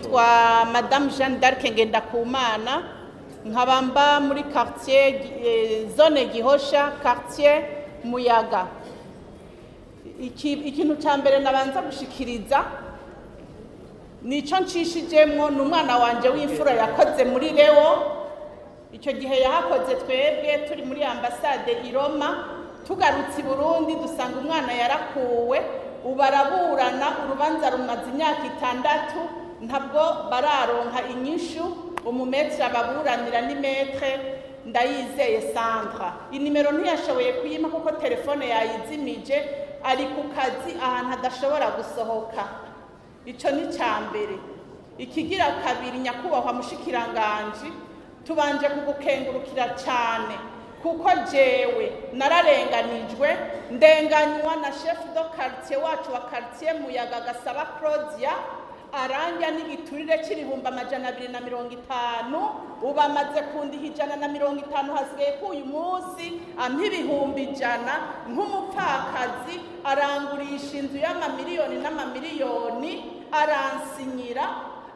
Nitwa Madame Jeanne d'Arc Ngendakumana, nkaba mba muri quartier zone Gihosha, quartier Muyaga. Ikintu cya mbere nabanza gushikiriza nico ncishijemwo, ni umwana wanje w'imfura yakoze muri Leo. Icyo gihe yahakoze twebwe turi muri ambasade i Roma. Tugarutse i Burundi dusanga umwana yarakuwe. Ubu araburana urubanza rumaze imyaka 6, ntabwo bararonka inyishu. Umu maître ababuranira ni Maître Ndayizeye Sandra. Inimero ntiyashoboye kuyima kuko telefone yayizimije, ari ku kazi ahantu adashobora gusohoka. Icyo ni icya mbere. Ikigira kabiri, nyakubahwa mushikiranganji, tubanje kugukengurukira cyane kuko jewe nararenganijwe, ndenganywa na chef de quartier wacu wa quartier Muyaga, Gasaba Claudia, aranja n'igiturire c'ibihumbi 250. Ubu amaze kundiha 150, hasigaye ko uyu munsi ampa 100,000. Nk'umupfakazi arangurisha inzu y'amamiliyoni n'amamiliyoni, aransinyira,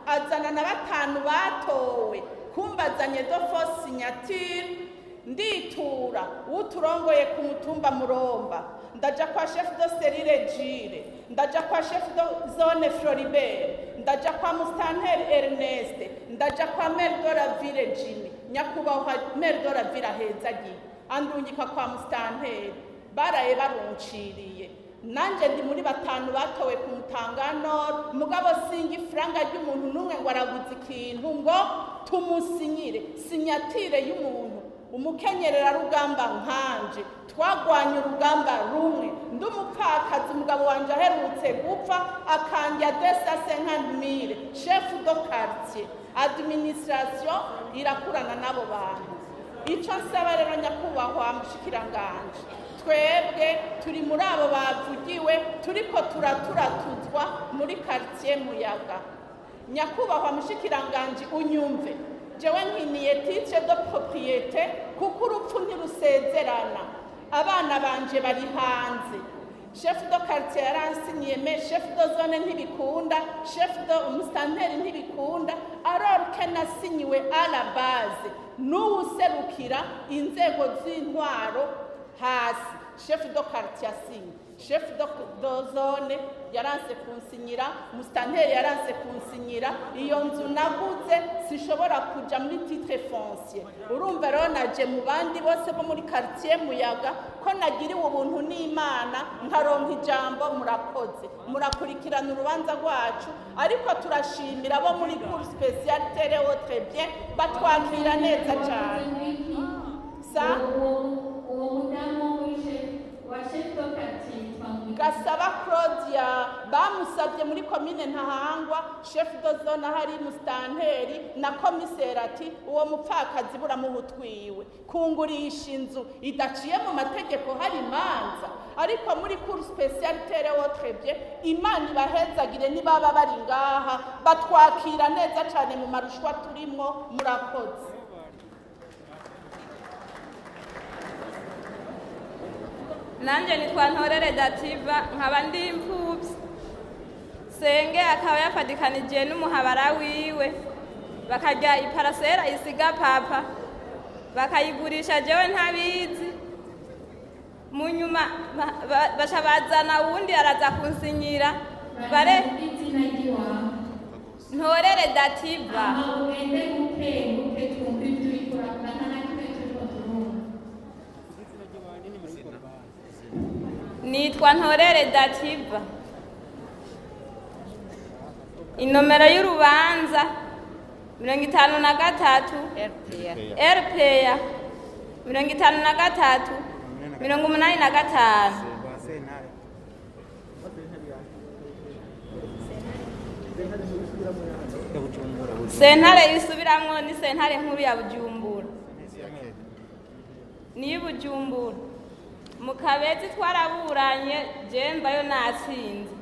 azana na batanu batowe kumbazanye de fausse signature. Nditura uturongoye ku mutumba Muromba, ndaja kwa chef de cellule Jire, ndaja kwa chef de zone Floribert, ndaja kwa mustanteri Ernest, ndaja kwa maire de la ville Jimmy. Nyakubahwa maire de la ville ahezagiye, andungika kwa mustanteri, baraye barunciriye. Nanje ndi muri batanu batowe ku Mutanga Nord, mugabo singa ifaranga ry'umuntu n'umwe ngo araguze ikintu ngo tumusinyire signature y'umuntu. Umukenyerera rugamba nkanje, twagwanye urugamba rumwe, ndi umupfakazi, umugabo wanje aherutse gupfa, akanja 250 000. Chef de quartier, administration irakurana n'abo bantu. Icyo nsaba rero, nyakubahwa mushikiranganje, twebwe turi muri abo bavugiwe, turiko turaturatuzwa muri quartier Muyaga. Nyakubahwa mushikiranganje, unyumve, jewe nkiniye titre de propriété kuko urupfu ntirusezerana. Abana banje bari hanze. Chef de quartier yaransinyiye, mais chef de zone ntibikunda, chef de umustanteri ntibikunda, alors que nasinyiwe à la base n'uwuserukira inzego z'intwaro hasi. Chef de quartier asinye, chef de zone yaranse kunsinyira, mustanteri yaranse kunsinyira. Iyo nzu naguze sishobora kuja muri titre foncier. Urumva rero naje mu bandi bose bo muri quartier Muyaga ko nagiriwe ubuntu n'Imana nkaronka ijambo. Murakoze, murakurikirana urubanza rwacu. Ariko turashimira abo muri cour spéciale terre autre bien, batwakira neza cyane. Sa? Uwo mudamu wo muri chef wa chef de quartier yitwa ngo? Gasaba Claudia. Bamusabye muri komine Ntahangwa, chef de zone ahari, mustanteri na komiseri, ati uwo mupfakazi buramuha utwiwe kungurisha inzu idaciye mu mategeko, hari imanza. Ariko muri cour spéciale terre autre bien, Imana ibahezagire nibaba bari ngaha, batwakira neza cyane mu marushwa turimwo. Murakoze. Nanjye nitwa Ntorere Dativa, nkaba ndi imfubyi. Senge akaba yafatikanije n'umuhabara wiwe, bakarya iparasera isiga papa, bakayigurisha jewe ntabizi. Mu nyuma baca bazana uwundi araza kunsinyira bare. Izina ry'iwawe? Ntorere Dativa. Ama ugende buke buke twumve ibyo uriko uravuga, nta na kimwe turiko turumva. Nitwa Ntorere Dativa. Inomero y'urubanza 53 RPA 53 85. Sentare isubiramwo ni sentare nkuru ya Bujumbura, niyo Bujumbura mu Kabezi. Twaraburanye, je mbayo natsinze.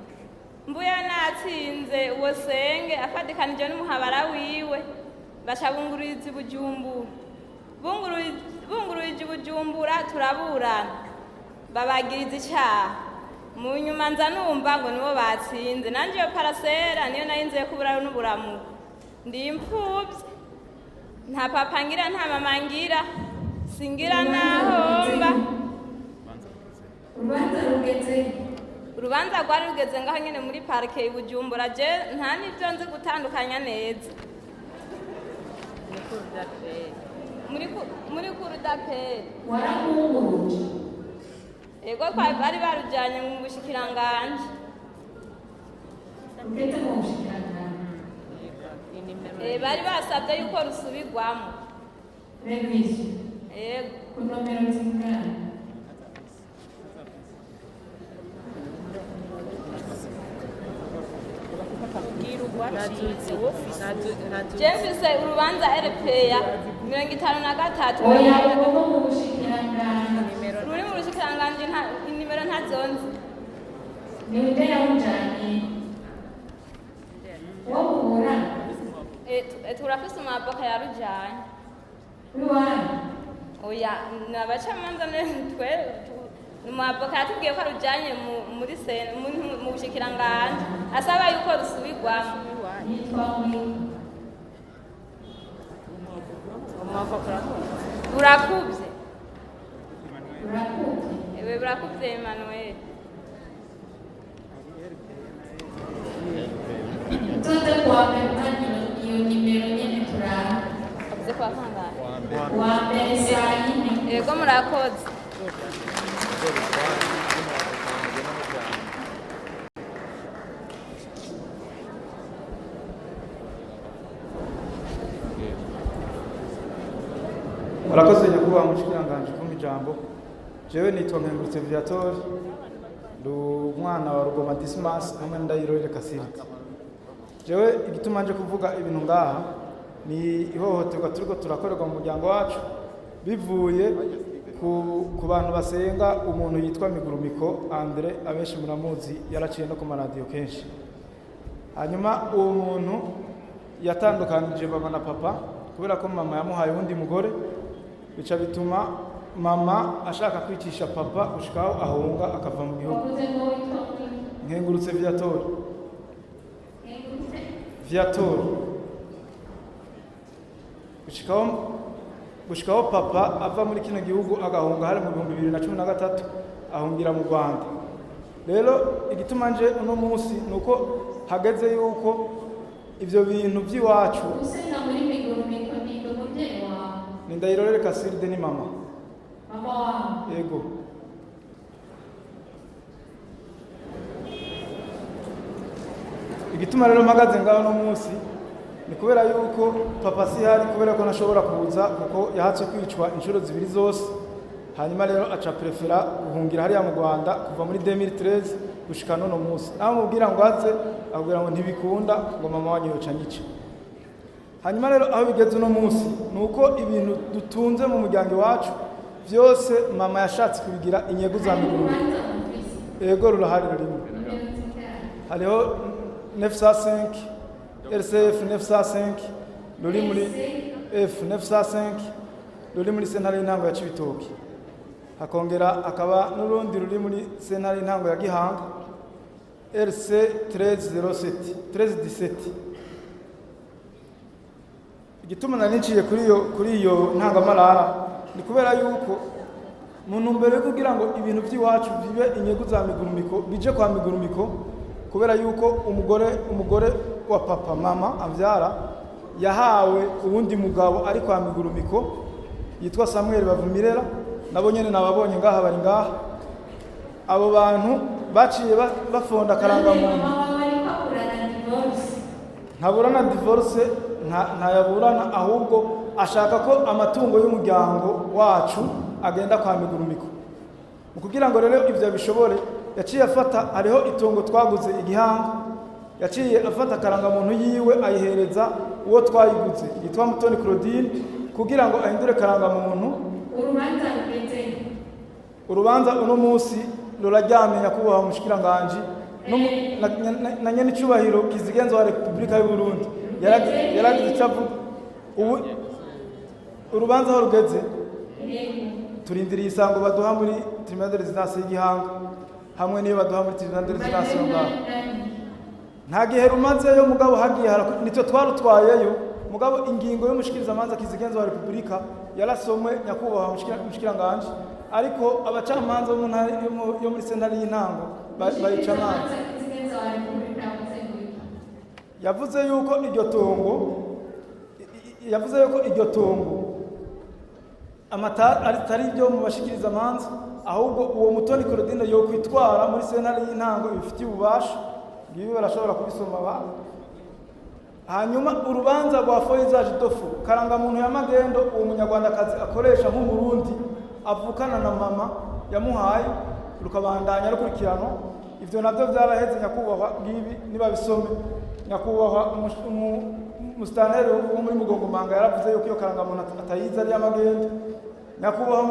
Mbuye natsinze, uwo senge afatikanije n'umuhabara wiwe baca bungururiza i Bujumbura. Bungururije i Bujumbura, turaburana, babagiriza icaha. Mu nyuma nza numva ngo nibo batsinze. Nanje iyo parasera niyo nari nziye kuburayo n'uburamuko. Ndi imfubyi, nta papa ngira, nta mama ngira, singira n'ahomba. Urubanza rugeze? Urubanza rwari rugeze ngaho nyine muri parike i Bujumbura. Je nta n'ibyo nzi gutandukanya neza. Muri cour d'appel. Waramwunguruje? Yego, bari barujyanye mu bushikiranganji. Rugeze mu bushikiranganji? Bari basabye yuko rusubirwamo. Révision? Yego. Ku nomero zingana? Je mfise urubanza RPA 53. Oya, ubwo mu bushikiranganji. Ruri mu bushikiranganji, nta inimero ntazonzi. Ni nde yawujanye wo muburana? Turafise umwavoka yarujanye. W'iwanyu? Oya, ni abacamanza, twe ni umwavoka yatubwiye ko arujanye muri mu bushikiranganji, asaba yuko rusubirwamo. Yitwa mwiko? Burakuvye. Urakuvye? Ewe, Burakuvye Emmanuel. Uzoze kuwa mbere utanga iyo nimero nyene turaba. Avuze kwa kangahe? Uwa mbere saa 4. Yego, murakoze. Murakoze, nyakubahwa mushikiranganji, kumpa ijambo. Jewe nitwa Nkengurutse Viator, ndi umwana wa Rugoma Dismas hamwe na Ndayirorere Kasiriti. Jewe igituma nje kuvuga ibintu ngaha ni ihohoterwa turiko turakorerwa mu muryango wacu bivuye ku bantu basenga umuntu yitwa Migurumiko Andre. Abenshi muramuzi, yaraciye no ku maradiyo kenshi. Hanyuma uwo muntu yatandukanije mama na papa kubera ko mama yamuhaye uwundi mugore, bica bituma mama ashaka kwicisha papa gushikaho ahunga akava mu gihugu. Wavuze ngo witwa mwiko? Nkengurutse Viator. Nkengurutse? Viator. Gushikaho papa ava muri kino gihugu agahunga, hari mu 2013, ahungira mu Rwanda. Rero igituma nje uno munsi ni uko hageze yuko ivyo bintu vy'iwacu. Usenga muri Migurumiko ni umubyeyi wawe? Ni Ndayirorere Kasiride, ni mama. Mama wawe? Yego. Igituma rero mpagaze ngaho no munsi ni kubera yuko papa si hari, kubera ko ntashobora kuza kuko yahatse kwicwa inshuro zibiri zose. Hanyuma rero aca prefera guhungira hariya mu Rwanda kuva muri 2013 gushika none munsi. Naho mubwira ngo aze, akubwira ngo ntibikunda, ngo mama wanyu yoca nyice. Hanyuma rero aho bigeze uno munsi ni uko ibintu dutunze mu muryango iwacu byose mama yashatse kubigira inyegu za miguru. Urubanza mufise? Ego, rurahari rurimo. Nimero zingana? Hariho 905 RCF 905 ruri muri F 905, ruri muri sentare y'intango ya Cibitoke, hakongera hakaba n'urundi ruri muri sentare y'intango ya Gihanga, RC 1307 1317. Igituma nari nciye kuri iyo ntangamarara ni kubera yuko mu ntumbero yo kugira ngo ibintu by'iwacu bibe inyungu za Migurumiko, bije kwa Migurumiko, kubera yuko umugore wa papa, mama abyara, yahawe uwundi mugabo ari kwa Migurumiko yitwa Samuel Bavumirera. Nabo nyene nababonye ngaha, bari ngaha. Abo bantu baciye bafonda akarangamuntu. Mama wawe ariko aburana divorce? Ntaburana divorce, ntayaburana, ahubwo ashaka ko amatungo y'umuryango wacu agenda kwa Migurumiko. Mu kugira ngo rero ibyo bishobore, yaciye afata, hariho itongo twaguze igihanga, yaciye afata akarangamuntu yiwe ayihereza uwo twayiguze yitwa Mutoni Claudine kugira ngo ahindure karangamuntu. Urubanza rugeze? Urubanza uno munsi ruraryamye, nyakubahwa umushikiranganji, na nyenicubahiro kizigenza wa Repubulika y'u Burundi yaragize icyo avuga. Ubu urubanza aho rugeze, turindiriye isango baduha muri tribunal de résidence y'Igihanga hamwe n'iyo baduha muri tribunal de résidence yo ngaho. Nta gihe rumazeyo, mugabo hagiye nitwe twarutwayeyo. Mugabo ingingo y'umushikirizamanza kizigenza wa Repubulika yarasomwe, nyakubahwa mushikiranganje, ariko abacamanza bo mu ntara yo muri sentare y'intango bayica amazi. Umushikirizamanza kizigenza wa Repubulika yavuze ngo iki? Yavuze yuko iryo tongo yavuze yuko iryo tongo amata atari ibyo mu bashikirizamanza, ahubwo uwo Mutoni Claudine yo kwitwara muri sentare y'intango ibifitiye ububasha. Ngibi barashobora kubisoma ba. Hanyuma urubanza rwa faux usage de faux, karangamuntu ya magendo uwo munyarwandakazi akoresha nk'Umurundi avukana na mama yamuhaye, rukabandanya rukurikiranwa. Ivyo navyo vyaraheze, nyakubahwa. Ngibi nibabisome, nyakubahwa. Musitanteri wo muri Mugongomanga yaravuze yuko iyo karangamuntu atayizi, ari iy'amagendo. Nyakubahwa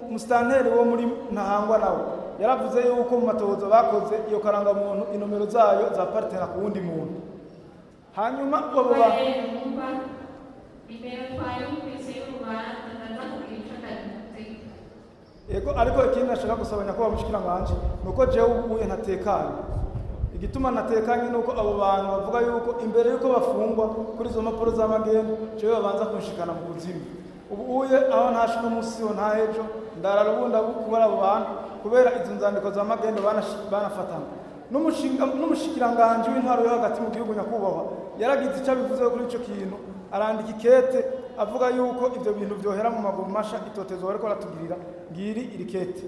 musitanteri wo muri Ntahangwa nawe yaravuze yuko mu matohoza bakoze iyo karangamuntu inomero zayo zapartena ku wundi muntu. Hanyuma abo ba Rero numva nimero twayumvise y'urubanza, ndaza kugira ico ndabivuze. Ego, ariko ikindi nashaka gusaba, nyakubahwa mushikiranganji, ni uko jewe ubuye ntatekanye. Igituma ntatekanye ni uko abo bantu bavuga yuko imbere yuko bafungwa kuri izo mpapuro z'amagendo, jewe babanza kunshikana mu kuzimu. Ubu uye aho ntashe uno munsi siho nta ejo ndarara ubunda kubera abo bantu, kubera izo nzandiko za magendo banafatana. N'umushikiranganji w'intwaro yo hagati mu gihugu, nyakubahwa, yaragize icyo abivuzeho kuri ico kintu, arandika ikete avuga yuko ivyo bintu vyohera mu maguru masha, itotezo bariko baratugirira. Ngiri iri kete,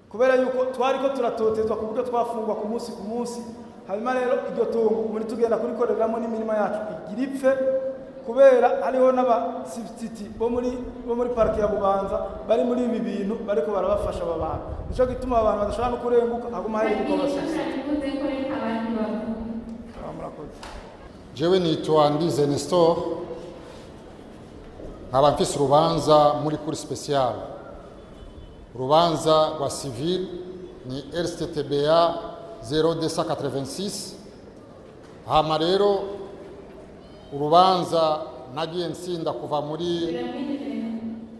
kubera yuko twariko turatotezwa ku buryo twafungwa ku munsi ku munsi. Hanyuma rero iryo tongo ubu ntitugenda kurikoreramo n'imirima yacu igira ipfe, kubera hariho n'abasibititi bo muri parike ya Bubanza bari muri ibi bintu, bariko barabafasha aba bantu. Nico gituma aba bantu badashobora no kurenguka, haguma Ndagira harenguka ico abasibititi. ndabivuze ko, reka abandi bavuge. Ah, murakoze. Jewe nitwa Ndize Nestor, nkaba mfise urubanza muri cour spéciale, urubanza rwa civil ni RCTBA 0286. Hama rero urubanza nagiye nsinda kuva muri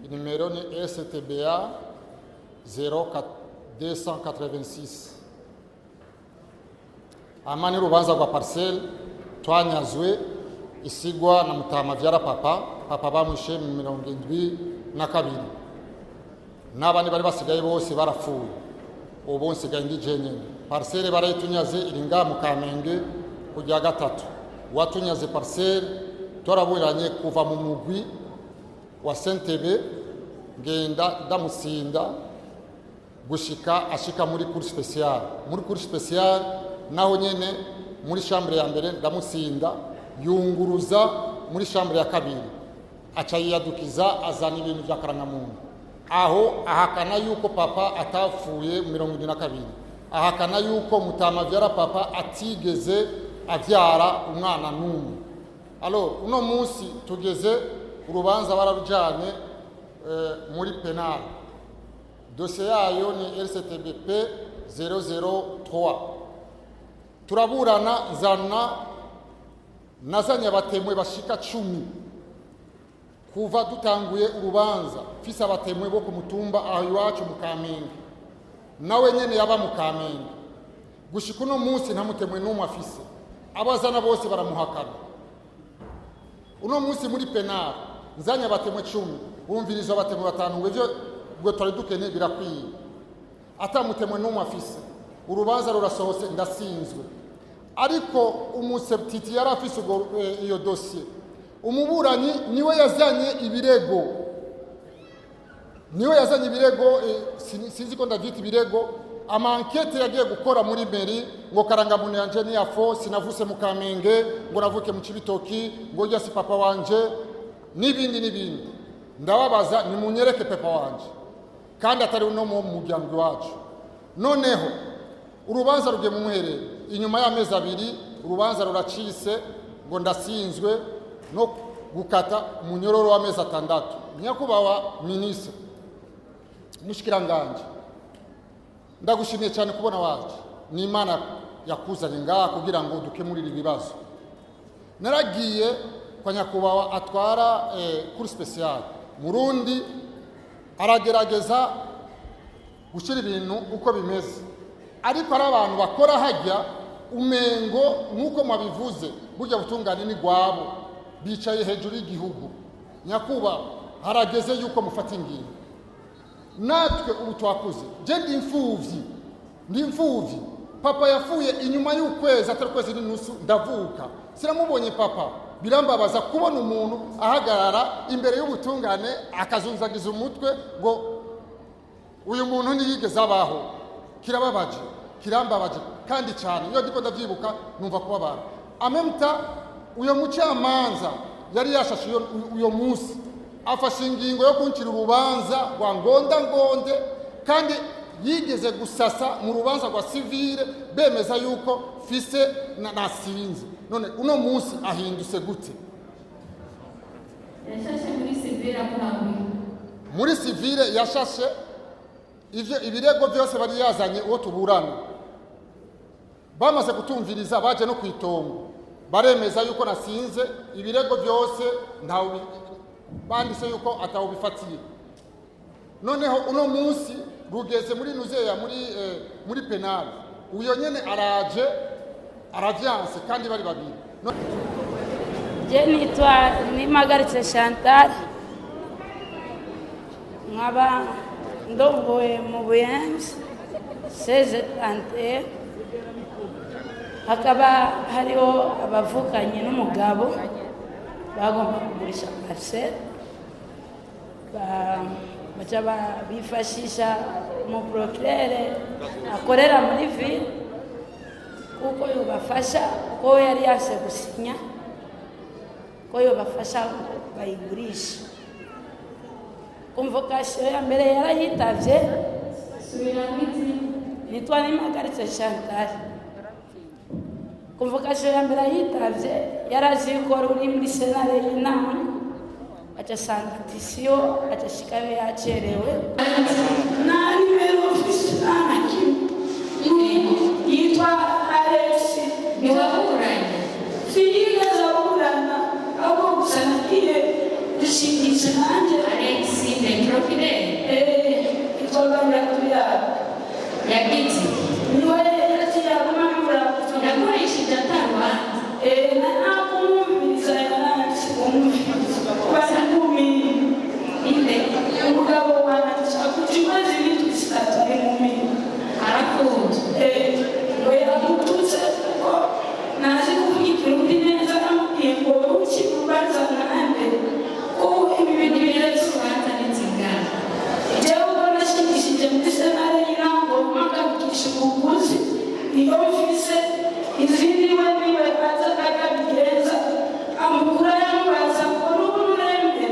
nimero ni STBA 0286. Hama ni urubanza rwa parcelle twanyazwe isigwa na mutama vyara papa. Papa bamwishe mu 72, n'abandi bari basigaye bose barapfuye, ubu nsigaye ndi jenyine. Parcelle barayitunyaze, iri ngaha mu Kamenge ku rya gatatu. Uwatunyaze parcelle twaraburanye kuva mu mugwi wa Sentebe, ngenda ndamusinda gushika ashika muri cour spéciale. Muri cour spéciale naho nyene muri chambre ya mbere ndamusinda, yunguruza muri chambre ya kabiri, aca yiyadukiza, azana ibintu vya karangamuntu, aho ahakana yuko papa atapfuye mu 72, ahakana yuko mutama avyara papa atigeze avyara umwana n'umwe. Alors uno munsi tugeze urubanza bararujanye muri pénal, dosiye yayo ni RCTBP 003. Turaburana, nzana nazanye abatemwe bashika 10. Kuva dutanguye urubanza mfise abatemwe bo ku mutumba aho iwacu mu Kamenge, nawe nyene yaba mu Kamenge. Gushika uno munsi nta mutemwe n'umwe afise, abazana bose baramuhakana. Uno munsi muri pénal nzanye abatemwe 10, bumvirizwa abatemwe batanu, ngo ivyo ngo twari dukeneye birakwiye, atamutemwe n'umwe afise. Urubanza rurasohotse, ndasinzwe. Ariko umuseptiti yari afise ubwo iyo dosiye, umuburanyi niwe yazanye ibirego, niwe yazanye ibirego, sinzi ko ndavyita ibirego, ama enquêtes yagiye gukora muri mairie, ngo karangamuntu yanje ni yafo, sinavuse mu Kamenge, ngo navuke mu Cibitoki, ngo urya si papa wanje, n'ibindi n'ibindi. Ndababaza, nimunyereke papa wanje kandi atari uno mu muryango iwacu. Noneho urubanza rugiye mu mwiherero, inyuma y'amezi 2 urubanza ruracitse, ngo ndasinzwe no gukata umunyororo w'amezi 6. Nyakubahwa minisitiri, mushikiranganje, ndagushimiye cyane kubona waje. Ni Imana yakuzanye ngaha kugira ngo dukemurire ibibazo. Naragiye kwa nyakubahwa atwara cour spéciale Murundi, aragerageza gushyira ibintu uko bimeze. Ariko ari abantu bakora hajya umengo nk'uko mwabivuze, burya butungane ni gwabo, bicaye hejuru y'igihugu. Nyakubahwa, harageze yuko mufata ingingo. Natwe ubu twakuze, je ndi imfuvyi, ndi imfuvyi. Papa yafuye inyuma y'ukwezi, atari ukwezi n'inusu ndavuka, sinamubonye papa. Birambabaza kubona umuntu ahagarara imbere y'ubutungane akazunzagiza umutwe ngo uyu muntu ntiyigeze abaho. Kirababaje, kirambabaje kandi cyane. Iyo ndiko ndavyibuka numva kubabara. Amemta uyo mucamanza yari yashashe uyo munsi afashe ingingo yo kuncira urubanza rwa ngonda ngonde, kandi yigeze gusasa mu rubanza rwa civile bemeza yuko fise nasinze. None uno munsi ahindutse gute? Yashashe muri civile amuhambiye? Muri civile yashashe ivyo ibirego byose bari yazanye. Uwo tuburana bamaze kutumviriza, baje no kwitongo, baremeza yuko nasinze. Ibirego byose ntawe banditse yuko atawubifatiye. Noneho uno munsi rugeze muri nuzeya muri pénal, uyo nyene araje aravyanse kandi bari babiri. Je nitwa Nimagaritse Chantal, nkaba ndongoye mu Buyenzi 1631. Hakaba hariho abavukanye n'umugabo bagomba kugurisha parcelle, baca bifashisha umuprocureur akorera muri ville kuko yobafasha, kuko we yari yase gusinya ko yobafasha ngo bayigurishe. Convocation ya mbere yarayitavye. Subiramo izina. Nitwa Nimagaritse Chantal. Convocation ya mbere ayitavye, yarazi yuko wari uri muri sentare y'inama, aca asanga tisiyo, aca ashikayo yacerewe. Nta nimero mfise, nta na kimwe. Yitwa Alex. Ntiwaburanye? Sinigeze aburana, ahubwo gusa nagiye gushingisha nanjye. Alex Ndayikirofidele? Yitwa Tuyara. Yagize Niwe yaciye aguma. Yakoresheje atarubanza? Nakumwumviriza, yaranse kumwumviriza bari mumini. Inde? Umugabo wanje akuca imezi 7 ari mumini. Arafunzwe? Ngo yagututse kuko nazi kuvuga Ikirundi neza. Namubwiye ngo wowe ucira urubanza nande ko ibi bintu Nimero bireze? z'urubanza n'inzingano. Jewe ubwo nashingishije muri sentare y'intango mpagarikisha ubuguzi, niyo mfise. Izindi we niwe aza akabigenza amukura yamubaza ngo n'ubu nuremere?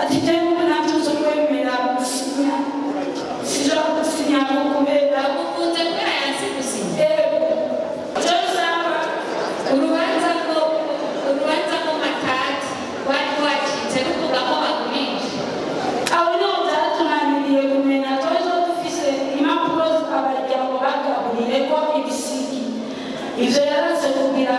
Ati jewe ubu ntabyo nzo kwemera gusinya, sinshobora gusinya ngo kubera Bamufunze kubera yanse gusinya? Ego, icyo nsaba Urubanza ko matati rwari rwacitse ruvuga ko bagurisha. Aho niho byatunaniriye kumenya. Twari dufise impapuro abaryango bagaburiye ko ibisigi, ivyo yaraze kugira.